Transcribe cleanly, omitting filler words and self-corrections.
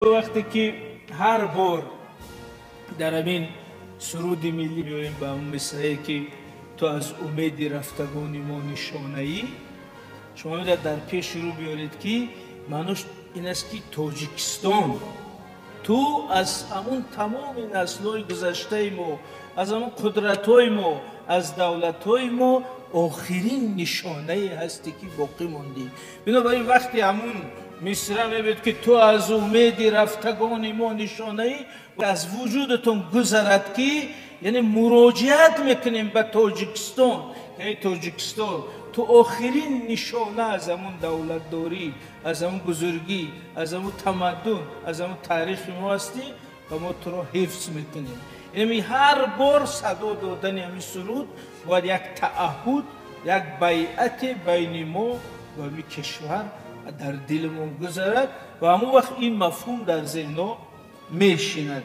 Вақте ки ҳар бор дар ҳамин суруди миллӣ меоем ба он мисрае, ки ту аз умеди рафтагони мо нишонаӣ, шумо мебинед, дар пеши рӯ биёред, ки маънош ин аст, ки Тоҷикистон, ту аз ҳамун тамоми наслҳои гузаштаи мо, аз ҳамун қудратҳои мо, аз давлатҳои мо охирин нишонае ҳастӣ, ки боқӣ мондӣ. Бинобар ин вақте ҳамун мисра мебинед, ки ту аз умеди рафтагони мо нишонаӣ, аз вуҷудатон гузарад, ки яъне муроҷиат мекунем ба Тоҷикистон, эй Тоҷикистон, ту охирин нишона аз ҳамун давлатдорӣ, аз ҳамун бузургӣ, аз ҳамун тамаддун, аз ҳамун таърихи мо ҳастӣ ва мо туро ҳифз мекунем. Яъне ҳар бор садо додани ҳамин суруд бояд як таъаҳҳуд, як байъате байни мо ва ҳамин кишвар дар дилмон гузарад ва ҳамон вақт ин мафҳум дар зеҳно мешинад.